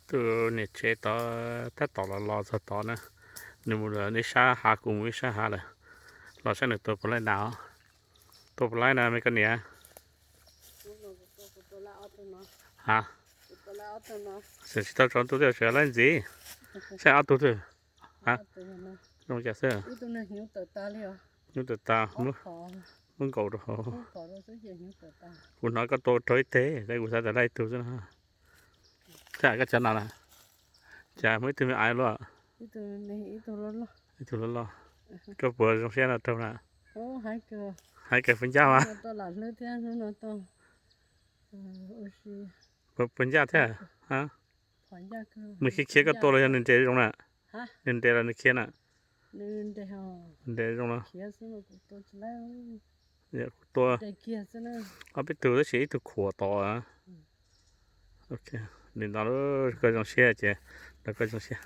Tus niam tsev tod tab tom los los txog tod na, nws mus lawm ib sab hav, kuv mus ib sab hav lawm, los saib nws tua puas laij na. Tua puas laij na me koj niam? Ha, tsis tau tsaus ntuj twb tseem laij ntxiv. Saib ob tug twg. Ha, zoo cas xwb. Hnyuv tawm tas, muab nkaus rau hauv. Kuv hnov koj tua raug ib teg, kuv xav tias laij ib tug xwb no. Cas koj cov no na, cas muaj ib tug me aiv luaj, ib tug loj loj, koj puas zoo siab no raug na? Hais kawg puas ncaj mas. Puas ncaj thiab? Nws khiav khiav koj tua los yog nws nres zoo na? Nws nres los nws khiav na? Nres zoo no. Kuv tua ob peb tug tab sis ib tug khuam tod. Nim no koj zoo siab ces, no koj zoo siab.